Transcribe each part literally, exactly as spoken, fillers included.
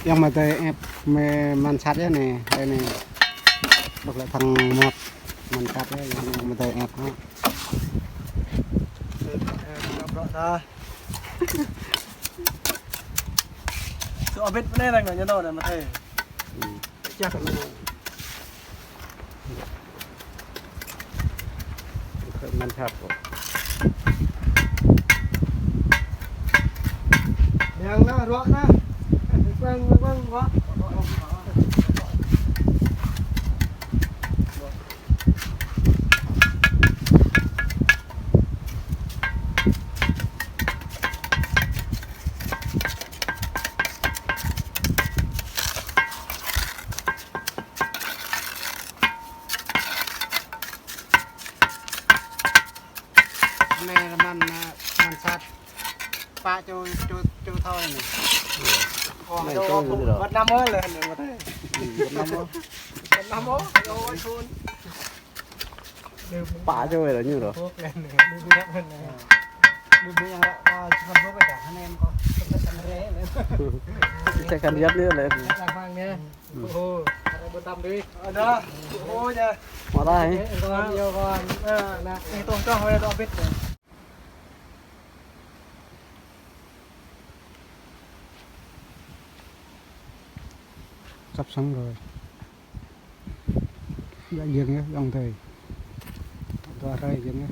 Yang mă tơi ĕp mă-, mă sat yơh anai, anai. Dŏ lĕ thăng mơmŏt mă sat yơh, yang mă tơi ĕp hă. Tơ abit pơ anai lăng anai ñu nao anai mă tơi. Ư. Čăk anai. Mă sat kơ. Yang anai, ruă anai. Băng, băng, ruă. Anai mă, mă sat. Pă čô, čô, čô thâo anai. Ơ, anai čô, čô anai. Bơ̆t năm ôh lĕ anai mă tơi. Ư, bơ̆t năm ôh. Bơ̆t năm ôh. Ơ, ơi phun. Pă čô lĕ ñu rŏ. Ơ, anai kơ. Ơ, anai bơ̆t năm đi. Ơ, anai. Mă tơi. Ơ, anai. Ơ, anai. Ơ, tŏng tŏng hơi tŏng abit. Sắp xong rồi. Dŏ giường nhé, dŏ thầy. Dŏ rai giường nhé.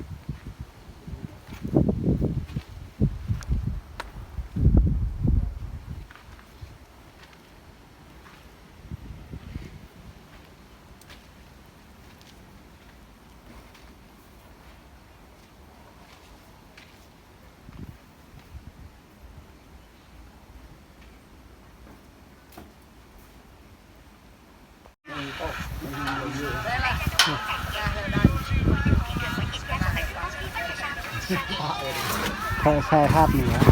Khai, khai sat anai yơh.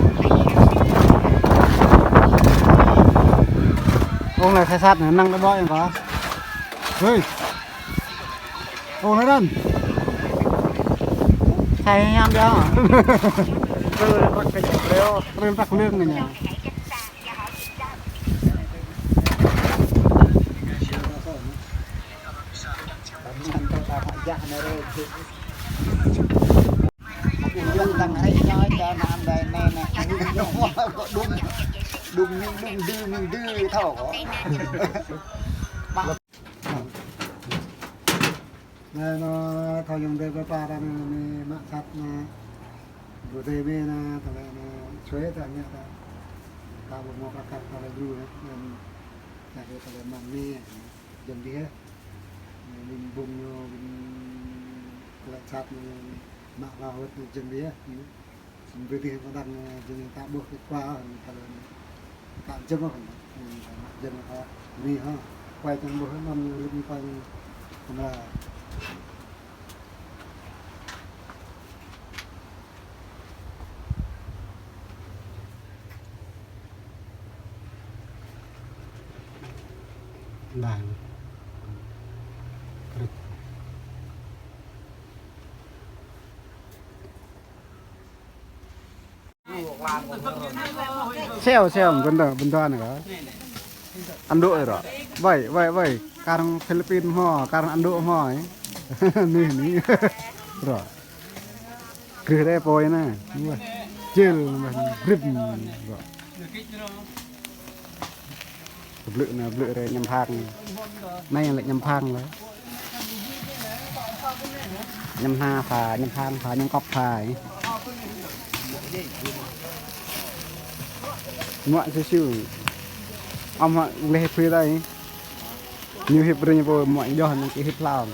Ơ, anai khai sat anai, năng đơ̆ đơi kơ. Hơi. Ơ, anai đan. Khai hiam đơi. Rơ̆n prăk lương anai. Đŭng, đŭng, đưm, đưm, thâo kơ. Anai, anai, thâo yŏng dêh pơpă ta anai, anai mă sat anai. Ƀu dêh mơ̆n anai, tơlơi anai, čuai ta ngă ta. Ta ƀu hmâo prăk ta lĕ djru anai. Anai, ta kơ tơlơi mă anai, jơ̆ng dih. Anai, ƀing bung ñu, ƀing tơlơi sat ñu, mă hlâo hơ̆t ñu jơ̆ng dih. Samơ̆ ƀơi adih pơdăng, ơ, jing ta ƀuh kơ kua, ơ, ta lĕ ta jơ̆ng ôh, ơ, ta jơ̆ng ôh, ta mi hă, kuai čang ƀuh anŭn, ơ, rĭm kuai anŭn, ơ. Đang. Seo, seo, bơnda, bơnda anai kơ. Ấn Độ rŏ. Wai, wai, wai. Kar Philippin hmâo, kar Ấn Độ hmâo, ơ. Anai, anai. Rŏ. Krih dêh poi anai. Wah. Jil, wah. Rĭm. Rŏ. Blư̆ anai, blư̆ rai ñăm phang. Anai lĕ ñăm phang lĕ. Ñăm hna pha, ñăm phang pha, ñăm kŏp pha. Muă siu siu. Ăm hă gleh phi tai. Ñu hip ring pô muă joh ñu kơ hip hlao.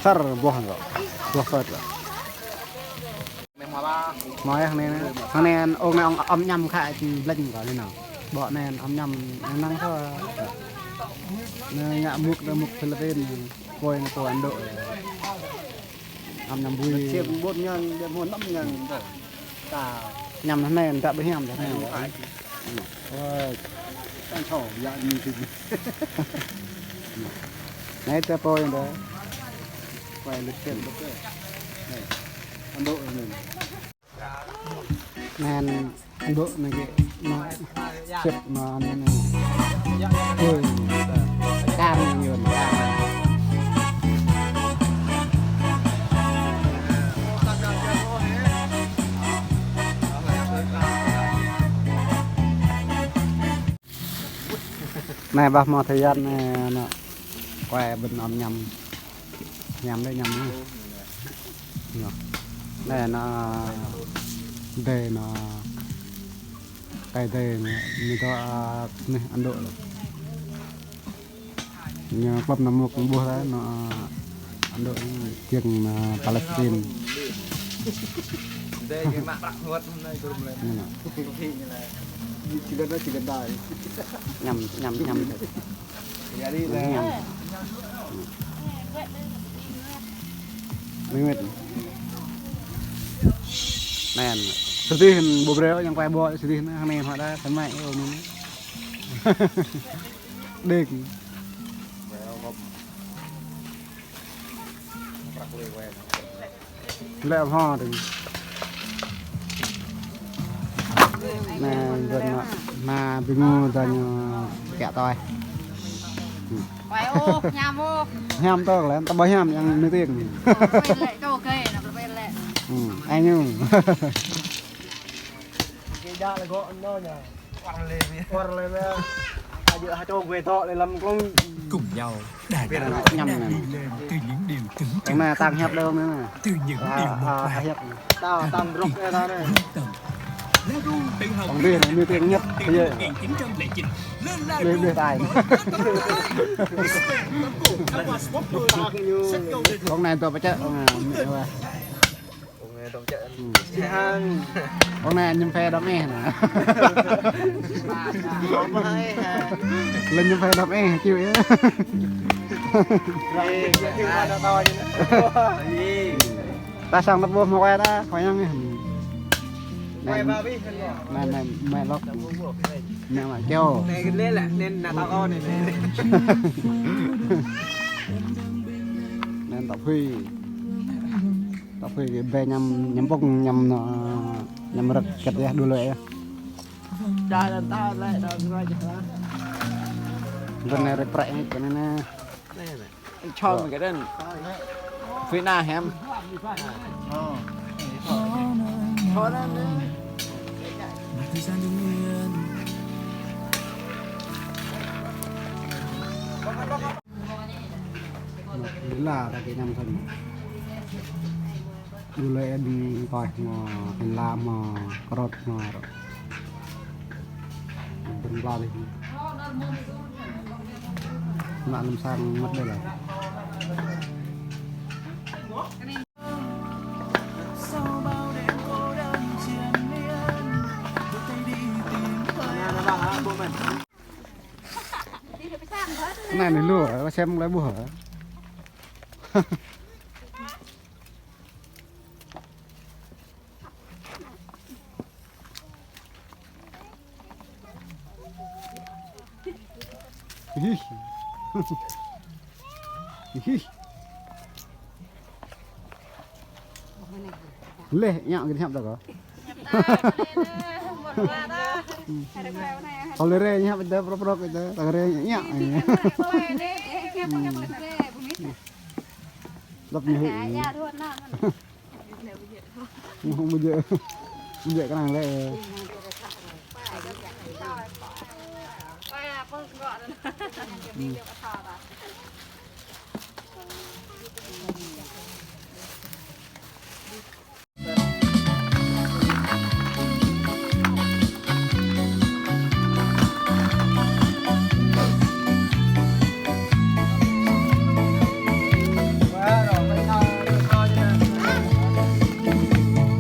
Sar boh kơ. Boh sat kơ. Mơ̆ yơh anai, anai, ơ, anai ong ăm ñăm khă či blĕnh kơ anai nao. Ƀô̆ anai ăm ñăm năng thâo. Anai ngă mŭk, anai mŭk Philippin, poi anai pô Ấn Độ. Ăm ñăm bui. Čiêm ƀôn ñăn, đe mơ̆ năm ñăn. Ta. Ñăm anai, ta ƀu hiam, ta anai. Ơ, tang thâo, ya ni sih. Anai ta poi anai. Poi lĕ čiêm ƀô̆ kơ. Anai. Ấn Độ anai. Anŭn, anŭn dŏ anai kơ, anŭn, sĭt anŭn, anŭn, anŭn. Ơ, kar anŭn, kar. Anai ƀah hmâo thời gian anai, anŭn. Quay ƀing ôm ñăm. Ñăm đơi, ñăm đơi. Anŭn. Anai anŭn, đơi anŭn. Kơi đơi anŭn, ñu dŏ, a, anai, Ấn Độ. Ñu klop anŭn mơ̆ kơ ƀuh đơi anŭn, a, Ấn Độ, kiăng anŭn Palestine. Anŭn. Ñăm, ñăm, ñăm. Ñăm. Mơnget. Anŭn. Sĭt anŭn ƀu brơi, yang quay ƀu sĭt anŭn, hăng anai hŏ đa, tơmai, ơ, anŭn. Đĕk. Lĕ hŏ đĕk. Anai, ƀing anŭn, anŭn ƀing ñu đa ñu kiă tơi. Quay ôh, ñăm ôh. Ñăm tơi lĕ, ta ƀu ñăm yang nui tiêng. Ơ, quay lĕ, čô kê, anŭn quay lĕ. Ơ, ai ñu. Kê đa lĕ gŏ anŭn ñu. Quar lĕ mia. Quar lĕ mia. Ajơ ha čô gue tŏ lĕ lăm klông. Cùng nhau, đà Việt đà Nam. Ñăm anŭn. Đi lên từ những điều tưởng chừng không thể, từ những điều mộc mạc, hiệp. Tao, tao rŏk ta anai. Lăng Đu tự hào. Phóng viên, người tiếng nhất thế giới. Một nghìn chín trăm lẻ chín. Lên là Đu tài. Respect, Đu tài. Ông này tôi phải chết, ông này. Ông này tông čĕ. Ơ. Hăng. Ông này ñăm phe đam ê anŭn. Lĕ ñăm phe đam ê, chịu yơh. Ta sang lăp ƀuh mơ̆ quay đa, quay yang anai. Anai, anai, mẹ lŏk. Mẹ mà kêu. Anai kơ lĕ lĕ, anŭn anŭn tao kơ anai. Anŭn tao phui. Tao phui kơ ƀe ñăm, ñăm pŏng, ñăm anŭn, ñăm rơ̆k kơt yơh, đu lơi yơh. Čar anŭn ta lĕ, đa ngă čar. Ƀing anai rơ̆k prăk anai kơ anai anai. Anai, anai. Čong kơ anŭn. Phui anai hiam. Ơ. Čong anai anai. Lĕ la ta kơ ñăm thun. Đu lơi ăn tơi mơ̆, ăn la mơ̆, kơrot mơ̆. Bơ̆n la dih. Mă lăm sang mơ̆t đơi la. Anai anai lu, xem lơi ƀuh hă? Ih. Ih. Leh, ñă gih ñăp ta kơ. Kơ lĕ rê ñă pơdă prok prok kơ ta, ta rê ñă. Lăp ñu hĭ. Ñu hŏng bơjơ̆. Bơjơ̆ kơnang lĕ.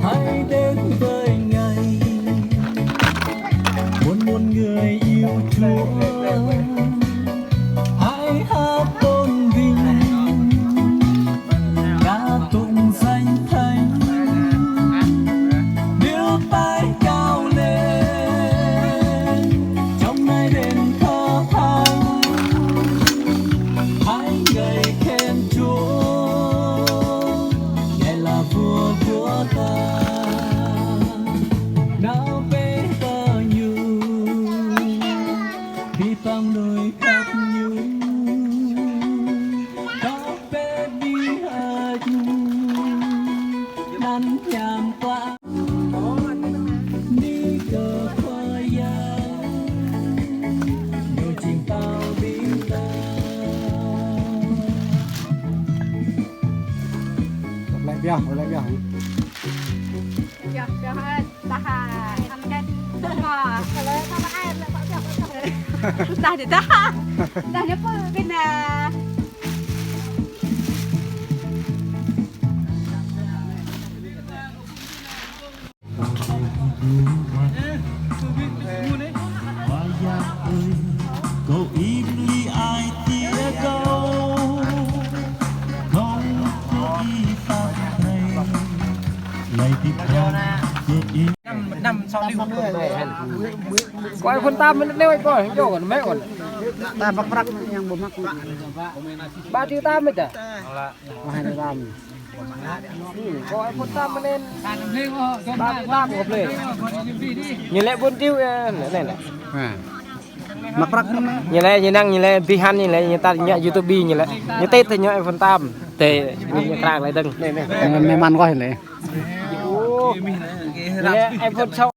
Hãy đến với Ngài, muôn muôn người yêu Chúa. Hãy hát tôn vinh. Lĕ biă, lĕ biă. Biă, biă, eh, tahan. Amkan. Tengah. Dah deh, dah. Dah deh, apa kena? Kơ ai phôn tam mơnit anai, kơ ai yua kơ mĕ kơ. Ta ƀăk prăk yang ƀu mă. Ba triệu tam mơ̆n ta. Wah, anai tam. Hmm, kơ ai phôn tam mơnit anai. Ba triệu tam kơ plei. Ñu lĕ bốn triệu, ơ, anai, anai. Ha. Mă prăk anai. Ñu lĕ, ñu năng, ñu lĕ, bi hăn ñu lĕ, ñu ta ñu YouTube ñu lĕ. Ñu tĕt ñu ai phôn tam. Tĕt ñu krang lĕ dơ̆ng. Anai, anai. Mơ̆ măn kơ anai. Ñu lĕ ai phôn sáu.